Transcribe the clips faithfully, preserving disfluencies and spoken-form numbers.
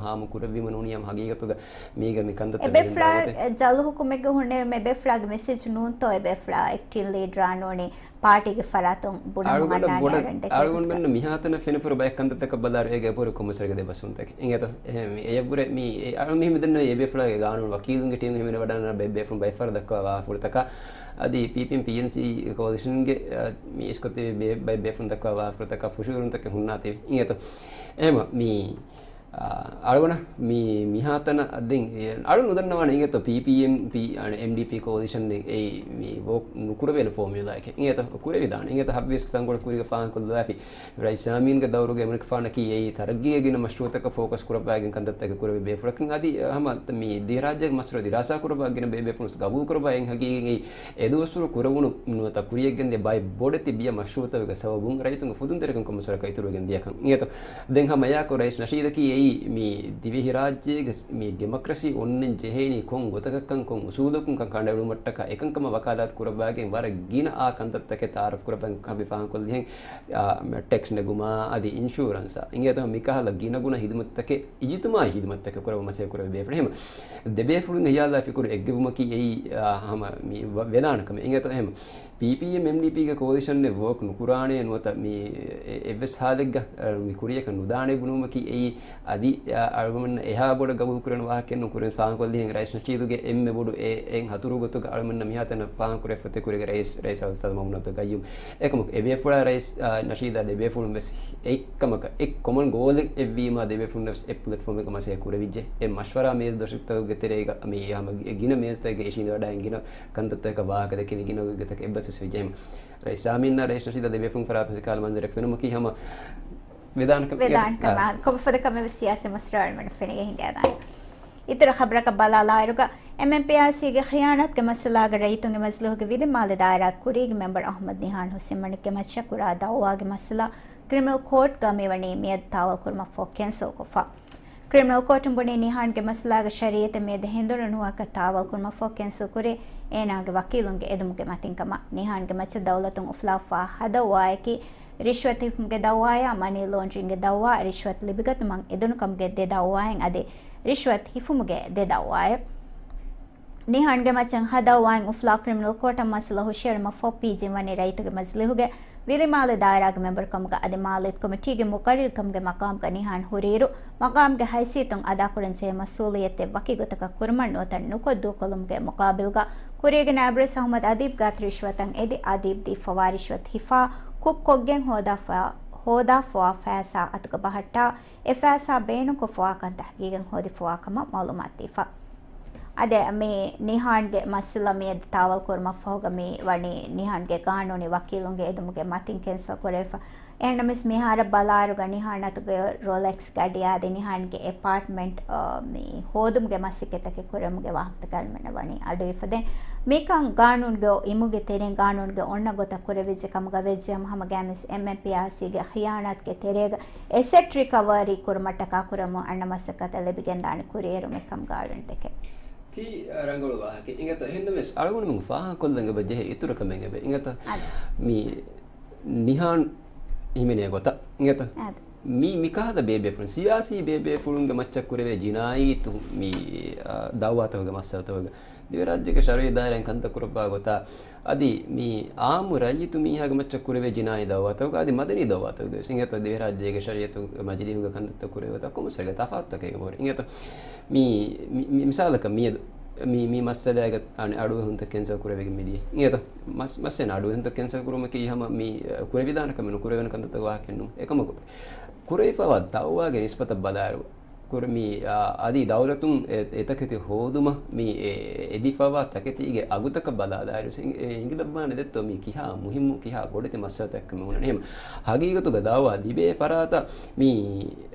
ހާމަ ކުރެއްވީމަ ނޫނީ ހަމަ ހަގީގަތުގަ މީގަ މި ކަންތައްތައް އެބޭފުޅާ ވެގެންދާ ގޮތެއް. ޖަލު ހުކުމެއްގަ ހުންނެވީމަ އެބޭފުޅާގެ މެސެޖް ނޫންތޯ އެބޭފުޅާ އެކްޓިން ލީޑަރާ ނޫނީ ޕާޓީގެ ފަރާތުން ބުނަމުން އަޅުގަނޑަށް އަންނާނެ ބޮޑަށް އަޅުގަނޑުމެންނަށް މިހާތަނަށް ފެނިފަރު ބައެއް ކަންތައްތަކަށް ބަލާއިރު އޭގެ އެބަހުރި ކޮމިސަރގެ ދެ ބަސްވުންތަކެއް. އިނގޭތޯ؟ އެހެން އެޔަށްވުރެ މި އަޅު މި ހިމެނެދެންނަ އެބޭފުޅާގެ ގާނޫނު ވަކީލުންގެ ޓީމް ހިމެނެ ވަޑަންނަ ބައެއް ބޭފުޅުން ބައެއް ފަހަރު ދައްކާ ވާހަކަފުޅުތަކާ އަދި ޕީޕީއެމް ޕީއެންސީ ކޯލިޝަންގެ، އަ، މި އިސްކޮށްދެވި ބޭ-، ބައެއް ބޭފުޅުން ދައްކާ ވާހަކަފުޅުތަކާ ފުށުއެރުންތަކެއް ހުންނާތީވެ. އިނގޭތޯ؟ އެހެމަ މި އާ، އަޅުގަނޑަށް މި މިހާތަނަށް ދެން އަޅު ނުދަންނަވާނެ އިނގޭތޯ ޕީޕީއެމް ޕީ، އާ، އެމްޑީޕީ ކޯލިޝަން އެއީ މި ވޯކް ނުކުރެވޭނެ ފޯމިއުލާއެކޭ. އިނގޭތޯ ކުރެވިދާނެ. އިނގޭތޯ ހައްވީސް ތަންކޮޅު ކުރީގަ ފާހަގަކޮށްލާފި. ރައީސް ޔާމީންގެ ދައުރުގަ އެމަނިކުފާނަކީ އެއީ ތަރައްގީގެ ގިނަ މަޝްރޫއުތަކަށް ފޯކަސް ކުރައްވާގެން ކަންތައްތަކެއް ކުރެވި ބޭފުޅަކަށް އަދި ހަމަ މި ދިވެހިރާއްޖޭގެ މަސައްކަތް ދިރާސާ ކުރައްވާ ގިނަ ބޭބޭފުޅުން ގަބޫލު ކުރައްވާ އެއީ ހަގީގީގައި އެދުވަސްވަރު ކުރެވުނު ނުވަތަ ކުރިޔަށްގެންދިޔަ ބައެއް ބޮޑެތި ބިޔަ މަޝްރޫއުތަކުގެ ސަބަބުން ރައްޔިތުންގެ ފުދުންތެރިކަން ކޮމިސަރަކަށް އިތުރުވެގެން ދިޔަކަން. އިނގޭތޯ؟ ދެން ހަމަ އެއާއެކު ރައީސް ނަޝީދަކީ އެއީ މި ދިވެހިރާއްޖޭގެ މި ޑިމޮކްރަސީ އޮންނަން ޖެހޭނީ ކޮން ގޮތަކަށްކަން، ކޮން އުސޫލަކުން ކަން ކަނޑައެޅުމަށްޓަކާ އެކަންކަމަށް ވަކާލާތު ކުރައްވާގެން ވަރަށް ގިނަ އާ ކަންތައްތަކެއް ތައާރަފް ކުރައްވަން ހަމަ ފާހަގަކޮށްލިހެން، އާ، ޓެކްސް ނެގުމާ އަދި އިންޝުއަރެންސާ. އިނގޭތޯ މިކަހަލަ ގިނަގުނަ ހިދުމަތްތަކެއް އިޖުތުމާއީ ހިދުމަތްތަކެއް ކުރެވުމަށް މަސައްކަތް ކުރެވޭ ބޭފުޅުން. އެހެމަ ދެބޭފުޅުންގެ ހިޔާލާ ފިކުރު އެއްގައުމަކީ އެއީ، އާ، ހަމަ މި ވަ-، ވެލާނެ ކަމެއް. އިނގޭތޯ އެހެމަ ޕީޕީއެމް އެމްޑީޕީގެ ކޯލިޝަން ވޯކް ނުކުރާނެ ނުވަތަ މި އެ-، އެއްވެސް ހާލެއްގަ، އާ، މި ކުރިޔަކަށް ނުދާނެ ބުނުމަކީ އެއީ އަދި، އާ، އަޅުގަނޑު އެހާ ބޮޑަށް ގަބޫލު ކުރެވޭނެ ވާހަކައެއް ނޫން. ކުރިން ފާހަގަކޮށްލިހެން ރައީސް ނަޝީދުގެ އެންމެ ބޮޑު އެ-، އެއް ހަތުރު ގޮތުގަ އަޅުގަނޑު މިހާތަނަށް ފާހަގަކުރެވިފަ ތި ކުރީގެ ރައީސް، ރައީސް އަބްދުއްސަލާމް މައުމޫން އަބްދުލް ގައްޔޫމް. އެކަމަކު އެބޭފުޅާ ރައީސް، އާ، ނަޝީދާ ދެބޭފުޅުން ވެސް އެއްކަމަކަށް އެއް ކޮމަން ގޯލެއް އެއްވީމާ ދެބޭފުޅުން ވެސް އެއް ޕްލެޓްފޯމެއްގަ މަސައްކަތް ކުރެވިއްޖެ. އެ މަޝްވަރާ މޭޒު ދޮށިތަކުގެ ތެރޭގަ މި ހަމަ ގިނަ މޭޒުތަކެއްގަ އިށީނދެވަޑައިގެން ގިނަ ކަންތައްތަކަށް ވާހަކަ ދެކެވި ގިނަ ގޮތްގޮތަކަށް އެއްބަސްވެސް ވެއްޖެ. އެހެން ރައީސް ޔާމީންއާ ރައީސް ނަޝީދާ ދެބޭފުޅުން ފަރާތުން ސިކާލަ މަންޒަރެއް ފެނުމަކީ ހަމަ ވެދާނެ ކަމެއް. ވެދާނެ ކަމާ، ކޮން ފަދަ ކަމެއް ވެސް ސިޔާސީ މަސްރާއަށް ފެނިގެން ހިނގައިދާނެ. އިތުރަށް ޚަބަރަކަށް ބަލާލާއިރުގަ، އެމްއެމްޕީއާރްސީގެ ޚިޔާނާތުގެ މައްސަލާގަ ރައްޔިތުންގެ މަޖިލީހުގެ ވިލިމާލެ ދާއިރާ ކުރީގެ މެމްބަރު އަޙްމަދު ނިހާން ހުސެން މަނިކްގެ މައްޗަށް ކުރާ ދައުވާގެ މައްސަލާ ކްރިމިނަލް ކޯޓްގަ މިވަނީ މިއަދު ތާވަލް ކުރުމަށްފަހު ކެންސަލްކޮށްފަ. ކްރިމިނަލް ކޯޓުން ބުނީ ނިހާންގެ މައްސަލާގެ ޝަރީއަތެއް މިއަދު ހެނދުނު ނުވައަކަށް ތާވަލް ކުރުމަށްފަހު ކެންސަލް ކުރީ އޭނާގެ ވަކީލުންގެ އެދުމުގެ މަތިން ކަމަށް. ނިހާންގެ މައްޗަށް ދައުލަތުން އުފުލާފަ ހަ ދައުވާއަކީ، ރިޝްވަތް ހިފުމުގެ ދައުވާއާ، މަނީ ލޯންޑްރިންގްގެ ދައުވާ، ރިޝްވަތް ލިބިގަތުމަށް އެދުނުކަމުގެ ދެ ދައުވާއިން އަދި ރިޝްވަތް ހިފުމުގެ ދެ ދައުވާއެއް. ނިހާންގެ މައްޗަށް ހަ ދައުވާއިން އުފުލާ ކްރިމިނަލް ކޯޓަށް މައްސަލަ ހުށައެޅުމަށްފަހު ޕީޖީން ވަނީ ރައްޔިތުގެ މަޖިލީހުގެ ވިލިމާލެ ދާއިރާގެ މެމްބަރުކަމުގަ އަދި މާލިއްޔަތު ކޮމިޓީގެ މުޤައްރަރުކަމުގެ މަޤާމުގަ ނިހާން ހުރިއިރު، މަޤާމުގެ ހައިސިއްޔަތުން އަދާކުރަންޖެހޭ މަސްއޫލިއްޔަތެއް ވަކި ގޮތަކަށް ކުރުމަށް ނުވަތަ ނުކޮށްދޫކޮށްލުމުގެ މުޤާބިލްގަ، ކުރީގެ ނާއިބު ރައީސް އަޙްމަދު އަދީބް ގާތު ރިޝްވަތަށް އެދި، އަދީބް ދީފަވާ ރިޝްވަތް ހިފާ، ކުކް ކޮށްގެން ހޯދާފަ-، ހޯދާފަވާ ފައިސާ އަތުގަ ބަހައްޓާ، އެ ފައިސާ ބޭނުންކޮށްފަވާކަން ތަޙްޤީޤެއް ހޯދިފަވާކަމަށް މަޢުލޫމާތު ދީފަ. އަދި މި ނިހާންގެ މައްސަލަ މިއަދު ތާވަލް ކުރުމަށްފަހުގަ މި ވަނީ ނިހާންގެ ގާނޫނީ ވަކީލުންގެ އެދުމުގެ މަތިން ކެންސަލް ކުރެވިފަ. އެހެންނަމަވެސް މިހާރަށް ބަލާއިރުގަ ނިހާން އަތުގަ ރޯލެކްސް ގަޑި އަދި ނިހާންގެ އެޕާޓްމަންޓް، އާ، މި ހޯދުމުގެ މަސައްކަތްތަކެއް ކުރެވުމުގެ ވާހަކަތަކެއް އަޅުމެންނަށް ވަނީ އަޑުއިވިފަ. ދެން މިކަން ގާނޫނުގެ އިމުގެ ތެރެއިން ގާނޫނުގެ އޮންނަ ގޮތަށް ކުރެވިއްޖެ ކަމުގަ ވެއްޖެ ހަމަ ހަމަ ގައިމުވެސް އެމްއެމްޕީއާރްސީގެ ޚިޔާނާތުގެ ތެރޭގަ އެސެޓް ރިކަވަރީ ކުރުމަށްޓަކާ ކުރަމުން އަންނަ މަސައްކަތަށް ލިބިގެންދާނެ ކުރިއެރުމެއް ކަމުގަ އަޅުގަނޑު ދެކެ. ތީ ރަނގަޅު ވާހަކަ. އިނގޭތޯ އެހެންނަމަވެސް އަޅުގަނޑުމެން ފާހަގަކޮށްލަން އެބަ ޖެހޭ އިތުރު ކަމެއް އެބަ. އިނގޭތޯ އަދި. މި ނިހާން ހިމެނޭ ގޮތަށް. އިނގޭތޯ؟ އަދި. މި، މި ކަހަލަ ބޭބޭފުޅުން، ސިޔާސީ ބޭބޭފުޅުންގެ މައްޗަށް ކުރެވޭ ޖިނާއީ ތު-، މި، އާ، ދައުވާތަކުގެ މައްސަލަތަކުގަ ދިވެހިރާއްޖޭގެ ޝަރުއީ ދާއިރާއިން ކަންތައް ކުރައްވާ ގޮތާ، އަދި މި އާއްމު ރައްޔިތު މީހާގެ މައްޗަށް ކުރެވޭ ޖިނާއީ ދައުވާތަކުގަ އަދި މަދަނީ ދައުވާތަކުގަ ވެސް އިނގޭތޯ ދިވެހިރާއްޖޭގެ ޝަރީއަތު މަޖިލީހުގެ ކަންތައްތައް ކުރެވޭ ގޮތަށް ކޮމިސަރގެ ތަފާތުތަކެއް އެބަހުރި. އިނގޭތޯ މި، މި، މި، މިސާލަކަށް މިއަދު މި، މި މައްސަލައިގަ އަނެއް އަޑުއެހުންތައް ކެންސަލް ކުރެވިގެން މިދިޔަ. އިނގޭތޯ މަސް-، މައްސަލަ އަޑުއެހުންތައް ކެންސަލް ކުރުމަކީ ހަމަ މި، އަ، ކުރެވިދާނެ ކަމެއް ނުކުރެވޭނެ ކަންތައްތަކުގެ ވާހަކައެއް ނޫން. އެކަމަކު، ކުރެވިފައިވާ ދައުވާގެ ނިސްބަތަށް ބަލާއިރު، ކުރ-، މި، އާ، އަދި ދައުލަތުން އެ، އެތަކެތި ހޯދުމަށް މި އެ، އެދިފައިވާ ތަކެތީގެ އަގުތަކަށް ބަލާލާއިރު އެ، އެ އެނގިލައްވާނެ ދެއްތޯ މީ ކިހާ މުހިއްމު، ކިހާ ބޮޑެތި މައްސަލަތަކެއް މި ހުންނަނީ. އެހެން ހަގީގަތުގަ ދައުވާ ލިބޭ ފަރާތަށް މި،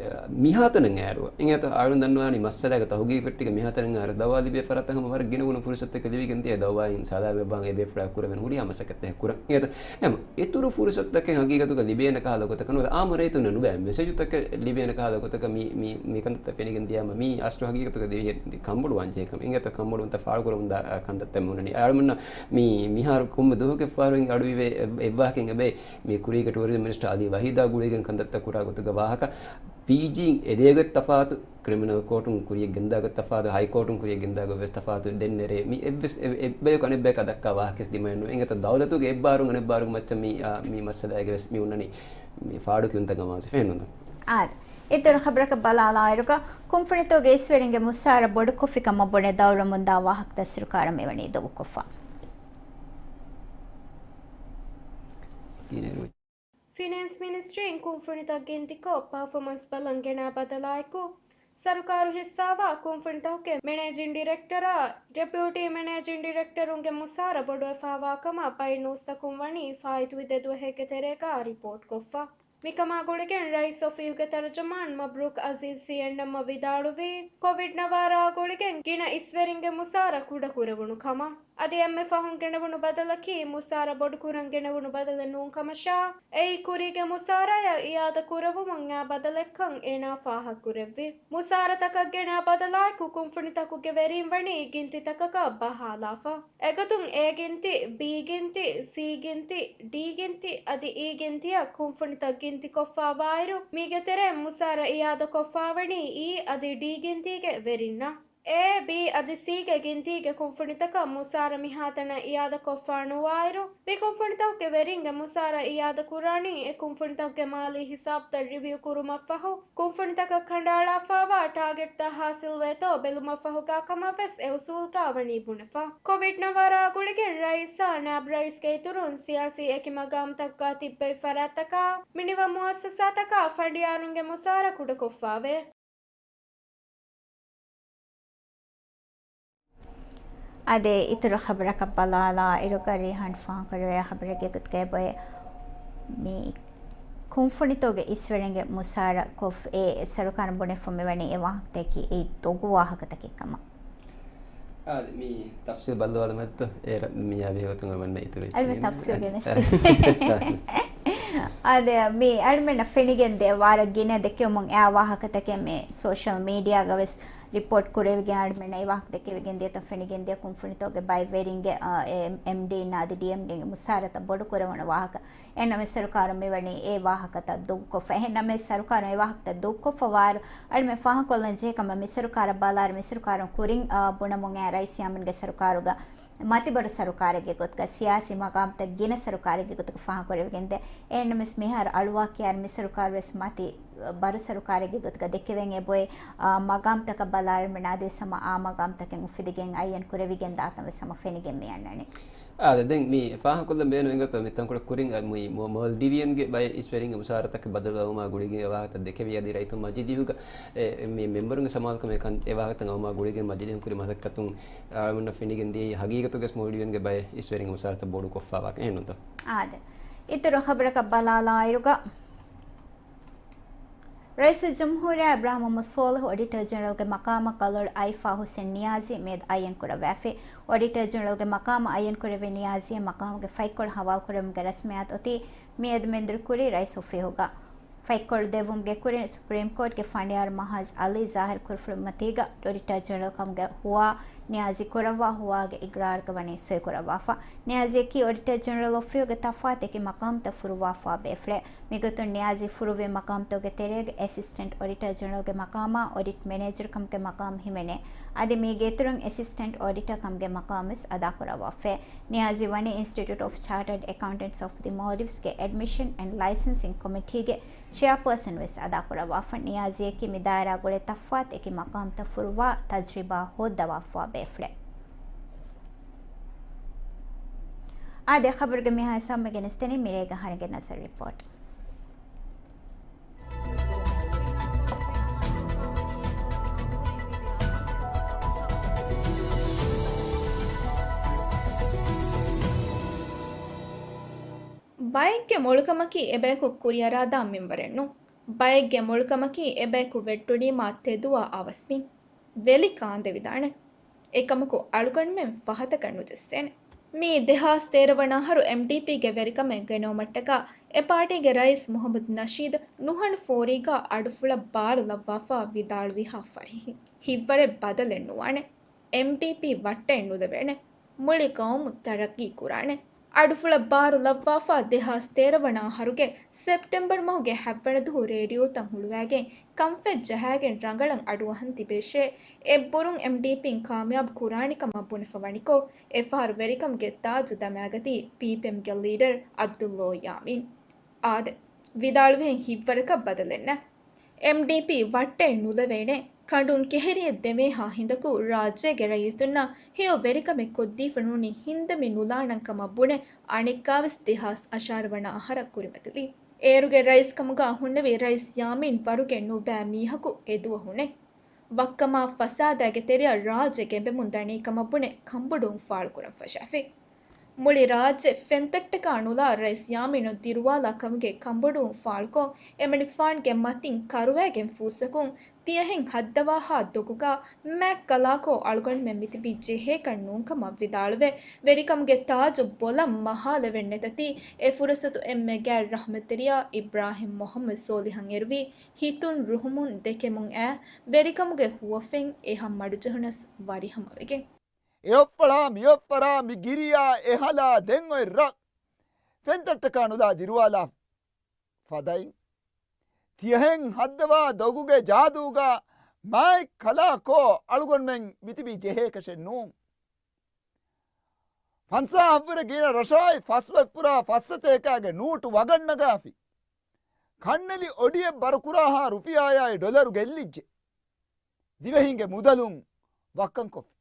އަ، މިހާތަނަށް އައިރު، އިނގޭތޯ އަޅުން ދަންނަވާނީ މައްސަލައިގަ ތަހުގީގު ފެއްޓިގެން މިހާތަނަށް އައިރު ދައުވާ ލިބޭ ފަރާތަށް ހަމަ ވަރަށް ގިނަގުނަ ފުރުސަތުތަކެއް ލިބިގެން ދިޔަ ދައުވާއިން ސާލާމަތްވާން އެބޭފުޅާ ކުރެވެން ހުރިހާ މަސައްކަތްތަކެއް ކުރަން. އިނގޭތޯ އެހެން އިތުރު ފުރުސަތުތަކެއް ހަގީގަތުގަ ލިބޭނެ ކަހަލަ ގޮތަކަށް ނުވަތަ އާއްމު ރައްޔިތުންނަށް ނުބައި މެސެޖުތަކެއް ލިބޭނެ ކަހަލަ ގޮތަކަށް މި، މި، މިކަން ފެނިގެން ދިޔާމަ މީ އަސްލު ހަގީގަތުގަ ދިވެހި ކަނބޮޑުވާން ޖެހޭ ކަމެއް. އިނގޭތޯ ކަނބޮޑުވުންތައް ފާޅުކުރަމުންދާ ކަންތައްތައް މި ހުންނަނީ. އަޅުމެންނަށް މީ މިހާރު ކޮންމެ ދުވަހުގެ ފަހަރު އަޑުއިވޭ އެއް-، އެއްވާހަކައެއް އެބައި. މި ކުރީގެ ޓޫރިޒަމް މިނިސްޓަރ އަލީ ވަހީދާ ގުޅިގެން ކަންތައްތައް ކުރާ ގޮތުގެ ވާހަކަ ޕީޖީއިން އެދޭގޮތް ތަފާތު، ކްރިމިނަލް ކޯޓުން ކުރިޔަށް ގެންދާގޮތް ތަފާތު، ހައިކޯޓުން ކުރިޔަށް ގެންދާގޮތް ވެސް ތަފާތު. ދެންނެރޭ މި އެއްވެސް އެ-، އެއްބަޔަކު އަނެއްބަޔަކާ ދައްކާ ވާހަކަވެސް ދިމާއެއް ނޫން. އެނގޭތޯ ދައުލަތުގެ އެއްބާރުން އަނެއްބާރުގެ މައްޗަށް މި، އާ، މި މައްސަލައިގެ ވެސް މި އޮންނަނީ މި ފާޑު ކިޔުންތައް ގަމާސް ފެނުން. އާދެ. އިތުރު ޚަބަރަކަށް ބަލާލާއިރުގަ، ކުންފުނިތަކުގެ އިސްވެރިންގެ މުސާރަ ބޮޑުކޮށްފި ކަމަށް ބުނެ ދައުރަމުންދާ ވާހަކަތައް ސަރުކާރަށް މިވަނީ ދޮގުކޮށްފަ. ފިނޭންސް މިނިސްޓްރީން ކުންފުނިތައް ގިންތިކޮށް، ޕާފޯމަންސް ބަލަން ގެނައި ބަދަލާއެކު، ސަރުކާރު ހިއްސާވާ ކުންފުނިތަކުގެ މެނޭޖިން ޑިރެކްޓަރާ، ޑެޕިއުޓީ މެނޭޖިން ޑިރެކްޓަރުންގެ މުސާރަ ބޮޑުވެފާވާ ކަމަށް ބައެއް ނޫސްތަކުން ވަނީ ފާއިތުވި ދެ ދުވަހެއްގެ ތެރޭގަ ރިޕޯޓްކޮށްފަ. މިކަމާ ގުޅިގެން ރައީސް އޮފީހުގެ ތަރުޖަމާން މަބްރޫކް އަޒީޒް ސީއެންއެމްއަށް ވިދާޅުވީ، ކޮވިޑް ނަވާރައާ ގުޅިގެން ގިނަ އިސްވެރިންގެ މުސާރަ ކުޑަކުރެވުނު ކަމަށް. އަދި އެންމެ ފަހުން ގެނެވުނު ބަދަލަކީ މުސާރަ ބޮޑުކުރަން ގެނެވުނު ބަދަލެއް ނޫން ކަމަށާ، އެއީ ކުރީގެ މުސާރައަށް އިއާދަ ކުރެވުމުން އައި ބަދަލެއްކަން އޭނާ ފާހަގަކުރެއްވި. މުސާރަތަކަށް ގެނައި ބަދަލާއެކު ކުންފުނިތަކުގެ ވެރީން ވަނީ ގިންތިތަކަކަށް ބަހާލާފަ. އެގޮތުން އޭ ގިންތި، ބީ ގިންތި، ސީ ގިންތި، ޑީ ގިންތި އަދި އީ ގިންތިއަށް ކުންފުނިތައް ގިންތިކޮށްފާވާއިރު، މީގެ ތެރެއިން މުސާރަ އިއާދަކޮށްފާވަނީ އީ އަދި ޑީ ގިންތީގެ ވެރިންނަށް. އޭ، ބީ އަދި ސީގެ ގިންތީގެ ކުންފުނިތަކަށް މުސާރަ މިހާތަނަށް އިއާދަކޮށްފާނުވާއިރު، މި ކުންފުނިތަކުގެ ވެރިންގެ މުސާރަ އިއާދަކުރާނީ އެ ކުންފުނިތަކުގެ މާލީ ހިސާބުތައް ރިވިއު ކުރުމަށްފަހު، ކުންފުނިތަކަށް ކަނޑައަޅާފާވާ ޓާގެޓްތައް ހާސިލްވޭތޯ ބެލުމަށްފަހުގަ ކަމަށްވެސް އެ އުސޫލުގަ ވަނީ ބުނެފަ. ކޮވިޑް ނަވާރައާ ގުޅިގެން ރައީސާ ނައިބު ރައީސްގެ އިތުރުން ސިޔާސީ އެކި މަގާމްތަކުގަ ތިއްބެވި ފަރާތްތަކާ މިނިވަން މުއައްސަސާތަކާ ފަނޑިޔާރުންގެ މުސާރަ ކުޑަކޮށްފާވޭ. އާދެ، އިތުރު ޚަބަރަކަށް ބަލާލާ އިރުގަ ރީހާން ފާހަގަކުރެވޭ ޚަބަރެއްގެ ގޮތުގައި ބޮއެ މި ކުންފުނިތަކުގެ އިސްވެރިންގެ މުސާރަ ކޮށްފަ އެ ސަރުކާރުން ބުނެފަ މިވަނީ އެ ވާހަކަތަކީ އެއީ ދޮގު ވާހަކަތަކެއް ކަމަށް. އާދެ، މި ތަފްސީލް ބައްލަވާލަމާތޯ އޭރަށް މިޔާ ބެހޭގޮތުން އަޅުމެންނަށް އިތުރު އަޅުމެން ތަފްސީލް ގެނެސްދޭ. އާދެ، މި އަޅުމެންނަށް ފެނިގެންދޭ ވަރަށް ގިނަ ދެކެވުމުން އެއާ ވާހަކަތަކެއް މި ސޯޝަލް މީޑިއާގަ ވެސް ރިޕޯޓް ކުރެވިގެން އަޅުމެންނަށް އެ ވާހަކަ ދެކެވިގެން ދިޔަތަ ފެނިގެން ދިޔަ ކުންފުނިތަކުގެ ބައެއް ވެރިންގެ، އާ، އެ އެމްޑީން އަދި ޑީއެމްޑީންގެ މުސާރަތައް ބޮޑު ކުރެވުނު ވާހަކަ. އެހެންނަމަވެސް ސަރުކާރުން މިވަނީ އެ ވާހަކަތައް ދޮގުކޮށްފަ. އެހެންނަމަވެސް ސަރުކާރުން އެ ވާހަކަތައް ދޮގުކޮށްފަ ވާއިރު، އަޅުމެން ފާހަގަކޮށްލަން ޖެހޭ ކަމަށް މި ސަރުކާރަށް ބަލާއިރު މި ސަރުކާރުން ކުރިން، އާ، ބުނަމުން އައި ރައީސް ޔާމީންގެ ސަރުކާރުގަ މަތިބަރު ސަރުކާރެއްގެ ގޮތުގަ ސިޔާސީ މަގާމްތައް ގިނަ ސަރުކާރެއްގެ ގޮތުގަ ފާހަގަކުރެވިގެންދޭ. އެހެންނަމަވެސް މިހާރު އަޅުވާ ކިޔާއިރު މި ސަރުކާރު ވެސް މަތި ބަރު ސަރުކާރެއްގެ ގޮތުގަ ދެކެވެން އެބޮއެ، އާ، މަގާމްތަކަށް ބަލާއިރު މި ނާދިވެސް ހަމަ އާ މަގާމްތަކެއް އުފެދިގެން އައްޔަން ކުރެވިގެން ދާތަން ވެސް ހަމަ ފެނިގެން މި އަންނަނީ. އާދެ، ދެން މި ފާހަގަކޮށްލަން ބޭނުން އެނގޭތޯ މިތަންކޮޅެއް ކުރިން އަ، މި މޯ-، މޯލްޑިވިއަންގެ ބައެއް އިސްވެރިންގެ މުސާރަތަކަށް ބަދަލު އައުމާ ގުޅިގެން އެ ވާހަކަތައް ދެކެވި އަދި ރައްޔިތުން މަޖިލީހުގަ އެ، މި މެމްބަރުންގެ ސަމާލުކަމެއް ކަން އެ ވާހަކަތައް އައުމާ ގުޅިގެން މަޖިލީހުން ކުރި މަސައްކަތުން އަޅުމެންނަށް ފެނިގެން ދިޔައީ ހަގީގަތުގަސް މޯލްޑިވިއަންގެ ބައެއް އިސްވެރިންގެ މުސާރަތައް ބޮޑުކޮށްފާވާކަން އެހެންނޫންތޯ؟ އާދެ. އިތުރު ޚަބަރަކަށް ބަލާލާއިރުގަ، ރައީސުލްޖުމްހޫރިއްޔާ އިބްރާހިމް މުޙައްމަދު ޞާލިޙު އޮޑިޓަރ ޖެނެރަލްގެ މަޤާމަށް ކަލޯޅި އައިފާ ހުސެން ނިޔާޒީ މިއަދު އައްޔަން ކުރައްވާފި. އޮޑިޓަރ ޖެނެރަލްގެ މަޤާމަށް އައްޔަން ކުރެއްވި ނިޔާޒީ މަޤާމުގެ ފަތްކޮޅު ހަވާލުކުރެވުމުގެ ރަސްމިއްޔާތު އޮތީ މިއަދު މެންދުރު ކުރި ރައީސް އޮފީހުގަ. ފަތްކޮޅު ދެއްވުމުގެ ކުރިން ސުޕްރީމް ކޯޓްގެ ފަނޑިޔާރު މަހާޒް އަލީ ޒާހިރު ކުރިފުޅު މަތީގަ އޮޑިޓަރ ޖެނެރަލް ކަމުގެ ހުވާ ނިޔާޒީ ކުރައްވާ ހުވާގެ އިގްރާރުގަ ވަނީ ސޮއިކުރައްވާފަ. ނިޔާޒީއަކީ އޮޑިޓަރ ޖެނެރަލް އޮފީހުގެ ތަފާތު އެކި މަޤާމްތައް ފުރުއްވާފާ ބޭފުޅެއް. މިގޮތުން ނިޔާޒީ ފުރުއްވި މަޤާމްތަކުގެ ތެރޭގަ އެސިސްޓެންޓް އޮޑިޓަރ ޖެނެރަލްގެ މަޤާމާ އޮޑިޓް މެނޭޖަރ ކަމުގެ މަޤާމް ހިމެނޭ. އަދި މީގެ އިތުރުން އެސިސްޓެންޓް އޮޑިޓަރ ކަމުގެ މަޤާމް ވެސް އަދާކުރައްވާފައޭ. ނިޔާޒީ ވަނީ އިންސްޓިޓިއުޓް އޮފް ޗާޓަޑް އެކައުންޓެންޓްސް އޮފް ދި މޯލްޑިވްސްގެ އެޑްމިޝަން އެންޑް ލައިސަންސިން ކޮމިޓީގެ ޗެއާޕާސަން ވެސް އަދާކުރައްވާފަ. ނިޔާޒީއަކީ މި ދާއިރާ ގުޅޭ ތަފާތު އެކި މަޤާމްތައް ފުރުއްވާ ތަޖްރިބާ ހޯއްދަވާފަވާ ބޭފުޅެއް. އާދެ، ޚަބަރުގެ މިހާ ހިސާބުން ގެނެސްދެނީ މިރޭގެ ހަރަނގެ ނަޒަރު ރިޕޯޓް. ބައެއްގެ މޮޅުކަމަކީ އެބަޔަކު ކުރިއަރާދާ މިންވަރެއް ނޫން. ބައެއްގެ މޮޅުކަމަކީ އެބަޔަކު ވެއްޓުނީމާ ތެދުވާ އަވަސްމިން. ވެލި ކާންދެވިދާނެ. އެކަމަކު އަޅުގަނޑުމެން ފަހަތަކަށް ނުޖެއްސޭނެ. މީ ދެހާސް ތޭރަ ވަނަ އަހަރު އެމްޑީޕީގެ ވެރިކަމެއް ގެނައުމަށްޓަކާ އެ ޕާޓީގެ ރައީސް މުހައްމަދު ނަޝީދު ނުހަނު ފޯރީގަ އަޑުފުޅަށް ބާރު ލައްވާފަ ވިދާޅުވިހާ ފަރިހި. ހިތްވަރެއް ބަދަލެއް ނުވާނެ. އެމްޑީޕީ ވައްޓައެއް ނުލެވޭނެ. މުޅި ގައުމު ތަރައްގީ ކުރާނެ. އަޑުފުޅަށް ބާރު ލައްވާފަ ދެހާސް ތޭރަ ވަނަ އަހަރުގެ ސެޕްޓެމްބަރު މަހުގެ ހަތްވަނަ ދުހު ރޭޑިއޯތައް ހުޅުވާގެން ކަންފަތް ޖަހާގެން ރަނގަޅަށް އަޑުއަހަން ތިބޭށޭ. އެއްބުރުން އެމްޑީޕީން ކާމިޔާބު ކުރާނެ ކަމަށް ބުނެފަ ވަނިކޮށް، އެފަހަރު ވެރިކަމުގެ ތާޖު ދަމާގަތީ ޕީޕީއެމްގެ ލީޑަރ އަބްދުﷲ ޔާމީން. އާދެ، ވިދާޅުވިހެން ހިތްވަރަކަށް ބަދަލެއް ނެތް. އެމްޑީޕީ ވައްޓައެއް ނުލެވޭނެ. ކަނޑުން ކެހެރިއެއް ދެމޭހާ ހިނދަކު ރާއްޖޭގެ ރައްޔިތުންނަށް ހެޔޮ ވެރިކަމެއް ކޮށްދީފަ ނޫނީ ހިންދަމި ނުލާނަން ކަމަށް ބުނެ އަނެއްކާވެސް ދެހާސް އަށާރަ ވަނަ އަހަރަށް ކުރިމަތިލީ. އޭރުގެ ރައީސް ކަމުގަ ހުންނެވި ރައީސް ޔާމީން ވަރުގެ ނުބައި މީހަކު އެދުވަހު ނެތް. ވައްކަމާ ފަސާދައިގެ ތެރެއަށް ރާއްޖެ ގެނބެމުން ދަނީ ކަމަށް ބުނެ ކަނބޮޑުވުން ފާޅުކުރަން ފަށާފި. މުޅި ރާއްޖެ ފެންތައްޓަކާ ނުލާ ރައީސް ޔާމީނު ދިރުވާލާ ކަމުގެ ކަނބޮޑުވުން ފާޅުކޮށް، އެމަނިކުފާނުގެ މަތިން ކަރުވައިގެން ފޫއްސަކުން ތިޔަހެން ހައްދަވާހާ ދޮގުގަ މާތް ކަލާކޯ އަޅުގަނޑުމެން މިތިބީ ޖެހޭކަށް ނޫންކަމަށް ވިދާޅުވެ، ވެރިކަމުގެ ތާޖު ބޮލަށް މަހާލެވެން ނެތަތީ، އެ ފުރުސަތު އެންމެ ގާތް ރަހްމަތްތެރިޔާ އިބްރާހިމް މުހައްމަދު ސޯލިހަށް އެރުވީ، ހިތުން ރުހުމުން ދެކެމުން އައި، ވެރިކަމުގެ ހުވަފެން އެހާ މަޑުޖެހުނަސް ވަރިހަމަވެގެން. އެއޮއްފަޅާ މިއޮއްފަރާ މި ގިރިޔާ އެހަލާ ދެން އޮތް ރަށް ފެންތައްޓަކާ ނުލާ ދިރުވާލާ ފަދައިން، ތިޔަހެން ހައްދަވާ ދޮގުގެ ޖާދޫގަ މާތް ކަލާކޯ އަޅުގަނޑުމެން މިތިބީ ޖެހޭކަށެއް ނޫން. ފަންސާހަށްވުރެ ގިނަ ރަށާއި ފަސްވައްފުރާ ފައްސަތޭކާގެ ނޫޓު ވަގަށްނަގާފި، ކަންނެލި އޮޑިއެއް ބަރުކުރާހާ ރުފިޔާއާއި ޑޮލަރު ގެއްލިއްޖެ. ދިވެހިންގެ މުދަލުން ވައްކަންކޮށްފި.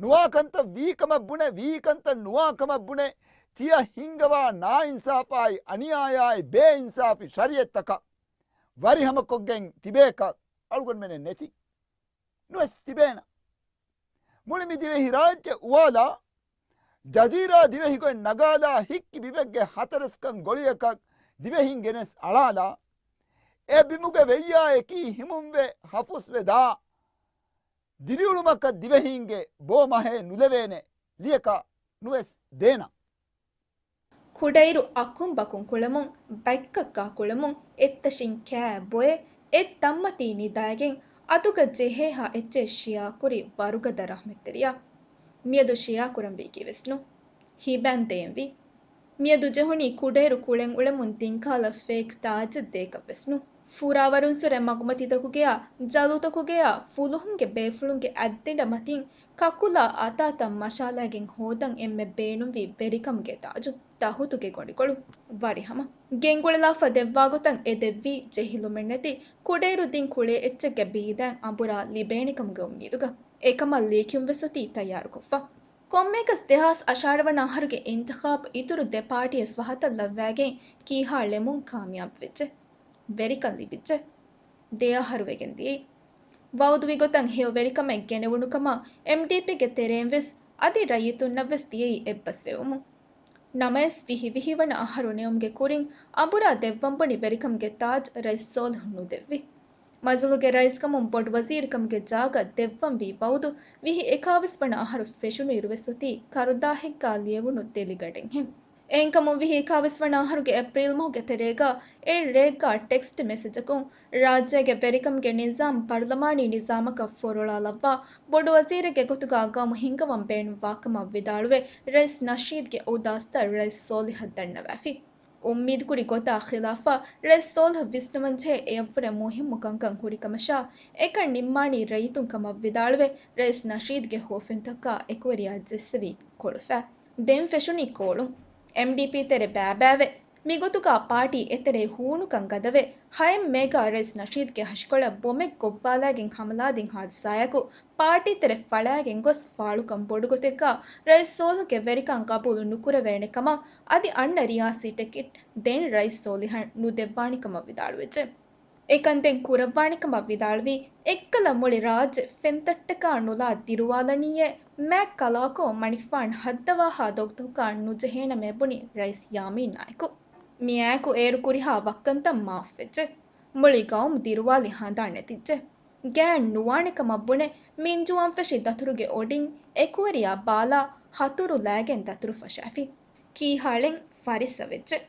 ނުވާ ކަންތައް ވީ ކަމަށް ބުނެ، ވީ ކަންތައް ނުވާ ކަމަށް ބުނެ، ތިޔަ ހިންގަވާ ނާއިންސާފާއި އަނިޔާޔާއި ބޭއިންސާފި ޝަރީއަތްތަކަށް ވަރިހަމަކޮށްގެން ތިބޭކަށް އަޅުގަނޑުމެނެއް ނެތި. ނުވެސް ތިބޭނަ. މުޅި މި ދިވެހި ރާއްޖެ އުވާލާ، ޖަޒީރާ ދިވެހިގޮތް ނަގާލާ ހިއްކި ބިބެއްގެ ހަތަރެސްކަން ގޮޅިއަކަށް ދިވެހިން ގެނެސް އަޅާލާ، އެ ބިމުގެ ވެއްޔާއެކީ ހިމުންވެ ހަފުސްވެ ދާ ދިރިއުޅުމަކަށް ދިވެހީންގެ ބޯ މަހޭ ނުލެވޭނެ، ލިޔެކާ ނުވެސް ދޭނަ. ކުޑައިރު އަކުން ބަކުން ކުޅެމުން، ބަތްކައްކާ ކުޅެމުން، އެއްތަށިން ކާ ބޮއެ، އެއް ތައްމަތީ ނިދާގެން، އަތުގަ ޖެހޭހާ އެއްޗެއް ޝިޔާކުރި ވަރުގަދަ ރަހްމަތްތެރިޔާ. މިއަދު ޝިޔާކުރަންވީކީވެސް ނޫން. ހިބައިން ދޭންވީ. މިއަދު ޖެހުނީ ކުޑައިރު ކުޅެން އުޅެމުން ދިންކާލަ ފޭކް ތާޖެއް ދޭކަށްވެސް ނޫން. ފުރާވަރުންސުރެ މަގުމަތީތަކުގެޔާ، ޖަލުތަކުގެޔާ، ފުލުހުންގެ ބޭފުޅުންގެ އަތްދިނޑަ މަތިން ކަކުލާ އަތާތައް މަށާލައިގެން ހޯދަން އެންމެ ބޭނުންވީ ވެރިކަމުގެ ތާޖު، ތަހުތުގެ ގޮނޑިކޮޅު، ވަރިހަމަ. ގެންގުޅެލާފަ ދެއްވާގޮތަށް އެ ދެއްވީ ޖެހިލުމެއްނެތި ކުޑައިރު ދިން ކުޅޭ އެއްޗެއްގެ ބީދައިން އަނބުރާ ލިބޭނެކަމުގެ އުއްމީދުގަ. އެކަމަށް ލިޔެކިޔުންވެސް އޮތީ ތައްޔާރުކޮށްފަ. ކޮންމެއަކަސް ދެހާސް އަށާރަ ވަނަ އަހަރުގެ އިންތިޚާބު އިތުރު ދެ ޕާޓީއެއް ފަހަތަށް ލައްވައިގެން ކީހާޅެމުން ކާމިޔާބުވެއްޖެ. ވެރިކަން ލިބިއްޖެ. ދެ އަހަރު ވެގެން ދިޔައީ. ވައުދުވި ގޮތަށް ހެޔޮ ވެރިކަމެއް ގެނެވުނު ކަމަށް އެމްޑީޕީގެ ތެރެއިން ވެސް އަދި ރައްޔިތުންނަށް ވެސް ދިޔައީ އެއްބަސްވެވުމުން. ނަމަވެސް ވިހި ވިހި ވަނަ އަހަރު ނެއުމުގެ ކުރިން އަނބުރާ ދެއްވަން ބުނި ވެރިކަމުގެ ތާޖް ރައީސް ސޯލިހު ނުދެއްވި. މަޖިލުގެ ރައީސްކަމުން ބޮޑު ވަޒީރުކަމުގެ ޖާގަ ދެއްވަން ވީ ވައުދު ވިހި އެކާވީސް ވަނަ އަހަރު ފެށުނުއިރު ވެސް އޮތީ ކަރުދާހެއްގާ ލިޔެވުނު ދެލިގަޑެއްހެން. އެހެންކަމުން ވިހި އެކާވީސް ވަނަ އަހަރުގެ އޭޕްރީލް މަހުގެ ތެރޭގާ އެއް ރެއެއްގާ ޓެކްސްޓް މެސެޖަކުން ރާއްޖޭގެ ވެރިކަމުގެ ނިޒާމް ޕަރުލަމާނީ ނިޒާމަކަށް ފޮރޮޅާލައްވާ ބޮޑު ވަޒީރެއްގެ ގޮތުގާ ގައުމު ހިންގަވަން ބޭނުންވާ ކަމަށް ވިދާޅުވެ، ރައީސް ނަޝީދްގެ އުދާސްތައް ރައީސް ސޯލިހަށް ދަންނަވާފި. އުއްމީދުކުރި ގޮތާ ޚިލާފަށް ރައީސް ސޯލިހަށް ވިސްނަވަންޖެހޭ އެއަށްވުރެ މުހިއްމު ކަންކަން ހުރި ކަމަށާ، އެކަން ނިންމާނީ ރައްޔިތުން ކަމަށް ވިދާޅުވެ، ރައީސް ނަޝީދްގެ ހުވަފެންތަކާ އެކުވެރިޔާ ޖެއްސެވީ ކޮޅުފަ. ދެން ފެށުނީ ކޯޅުން. އެމްޑީޕީ ތެރެ ބައިބައިވެ، މިގޮތުގާ ޕާޓީ އެތެރޭ ހޫނުކަން ގަދަވެ، ހައެއް މޭގާ ރައީސް ނަޝީދްގެ ހަށިކޮޅަށް ބޮމެއް ގޮއްވާލައިގެން ހަމަލާދިން ހާދިސާއަކު، ޕާޓީ ތެރެ ފަޅައިގެން ގޮސް ފާޅުކަން ބޮޑުގޮތެއްގާ ރައީސް ސޯލިހުގެ ވެރިކަން ގަބޫލު ނުކުރެވޭނެ ކަމަށް އަދި އަންނަ ރިޔާސީ ޓިކެޓް ދެން ރައީސް ސޯލިހަށް ނުދެއްވާނެ ކަމަށް ވިދާޅުވެއްޖެ. އެކަން ދެން ކުރައްވާނެ ކަމަށް ވިދާޅުވީ، އެއްކަލަ މުޅި ރާއްޖެ ފެންތައްޓަކާ ނުލާ ދިރުވާލަނީއޭ، މާތް ކަލާކޯ މަނިކުފާނު ހައްދަވާހާ ދޮގުތަކުގާ ނުޖެހޭނަމޭ ބުނި ރައީސް ޔާމީން ނާއިކު. މިއާއެކު އޭރު ކުރިހާ ވައްކަންތައް މާފުވެއްޖެ. މުޅި ގައުމު ދިރުވާލި ހަނދާން ނެތިއްޖެ. ގާތް ނުވާނެ ކަމަށް ބުނެ، މިންޖުވާން ފެށި ދަތުރުގެ އޮޑިން އެކުވެރިޔާ ބާލާ، ހަތުރު ލާގެން ދަތުރު ފަށާފި. ކީހާޅެން ފަރިއްސަވެއްޖެ.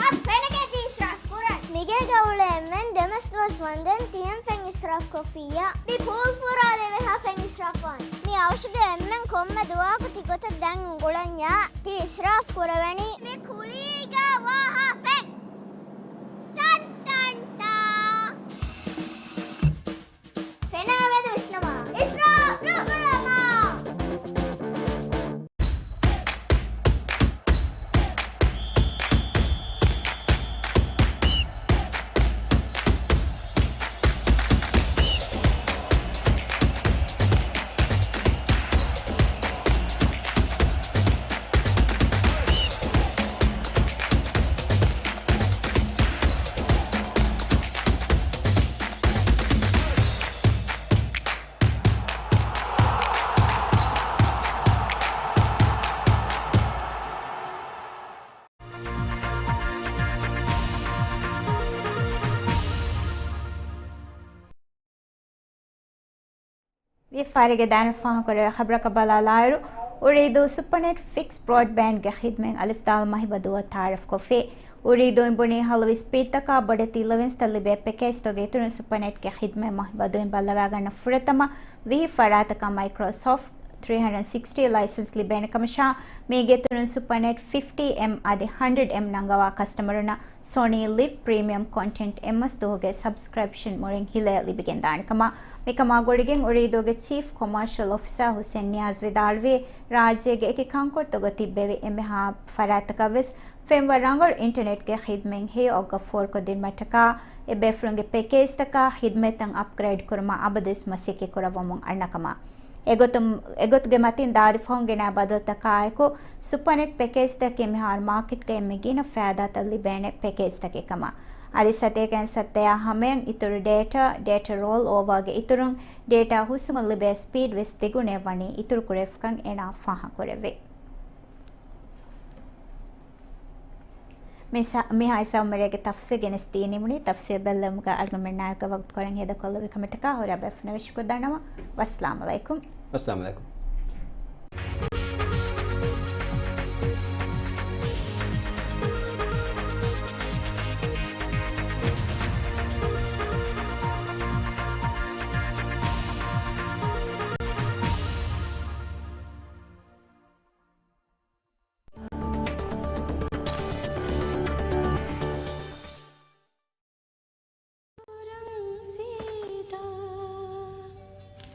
ހަ، ފެނަކޭ ތި އިސްރާފް ކުރަން. މިގޭގަ އުޅޭ އެންމެން ދެމަސް ދުވަސް ވަންދެން ތިހެން ފެން އިސްރާފް ކޮށްފިއްޔާ. މި ޕޫލް ފުރާލެވޭ ހަ ފެން އިސްރާފް ވާން. މި އަވަށުގެ އެންމެން ކޮންމެ ދުވަހަކު ތި ގޮތަށް ދަން އުނގުޅަންޏާ ތި އިސްރާފް ކުރެވެނީ. މި ކުލީގަ ވާ ހަ ފެން. ޓަން ޓަން ޓާ. ފެނާ މެދު ވިސްނަމާ. އިސްރާފް ނުކުރަމާ. ވިޔަފާރީގެ ދާނަ ފާހަގަކުރެވޭ ޚަބަރަކަށް ބަލާލާއިރު، އުރީދޫ ސުޕަނެޓް ފިކްސް ބްރޯޑްބޭންޑްގެ ޚިދްމަތް އަލިފް ދާލް މަހިބަ ދުވަހު ތައާރަފްކޮށްފި. އުރީދޫއިން ބުނީ ހަލުވި ސްޕީޑްތަކާ ބޮޑެތި އިލަވެންސްތައް ލިބޭ ޕެކޭޖްތަކުގެ އިތުރުން ސުޕަނެޓްގެ ޚިދްމަތް މަހިބަ ދުވަހު ބައްލަވާގަންނަ ފުރަތަމަ ވިހި ފަރާތަކަށް މައިކްރޯސޮފްޓް ތްރީ ހަންޑްރެޑް ސިކްސްޓީ ލައިސަންސް ލިބޭނެ ކަމަށާ، މީގެ އިތުރުން ސުޕަނެޓް ފިފްޓީ އެމް އަދި ހަންޑްރެޑް އެމް ނަންގަވާ ކަސްޓަމަރުންނަށް ސޯނީ ލިވް ޕްރީމިއަމް ކޮންޓެންޓް އެއްމަސް ދުވަހުގެ ސަބްސްކްރިޕްޝަން މުޅިން ހިލަޔަށް ލިބިގެންދާނެ ކަމަށް. މިކަމާ ގުޅިގެން އުރީދޫގެ ޗީފް ކޮމާޝަލް އޮފިސަރ ހުސެން ނިޔާޒް ވިދާޅުވީ، ރާއްޖޭގެ އެކި ކަންކޮޅުތަކުގަ ތިއްބެވި އެންމެހާ ފަރާތްތަކަށް ވެސް ފެންވަރު ރަނގަޅު އިންޓަނެޓްގެ ޚިދްމަތް ހެޔޮ އޮއްގަ ފޯރުކޮށްދިނުމަށްޓަކާ، އެ ބޭފުޅުންގެ ޕެކޭޖްތަކާ ޚިދްމަތްތައް އަޕްގްރޭޑް ކުރުމަށް އަބަދުވެސް މަސައްކަތް ކުރައްވަމުން އަންނަ ކަމަށް. އެގޮތުން، އެގޮތުގެ މަތިން ދާދި ފަހުން ގެނައި ބަދަލުތަކާއެކު، ސުޕަނެޓް ޕެކޭޖްތަކެއް މިހާރު މާކެޓްގައި އެންމެ ގިނަ ފައިދާތައް ލިބޭނެ ޕެކޭޖްތަކެއް ކަމަށް. އަދި ސަތޭކައިން ސައްތައާ ހަމަޔަށް އިތުރު ޑޭޓާ، ޑޭޓާ ރޯލް އޯވާގެ އިތުރުން، ޑޭޓާ ހުސްވުމަށް ލިބޭ ސްޕީޑް ވެސް ދިގުނެއް ވަނީ އިތުރު ކުރެވިފަކަން އޭނާ ފާހަގަކުރެއްވި. މިސާ-، މިހާ ހިސާބު މެރޭގެ ތަފްސީލް ގެނެސްދީ ނިމުނީ. ތަފްސީލް ބެއްލެވުމުގަ އަޅުގަނޑުމެންނާއެކު ވަގުތުކޮޅެއް ހޭދަކޮށްލެއްވި ކަމަށްޓަކާ ހުރިހާ ބޭފުޅުންނަށް ވެސް ޝުކުރު ދަންނަވަން. ވައްސަލާމް އަލައިކުމް. ވައްސަލާމް އަލައިކުމް.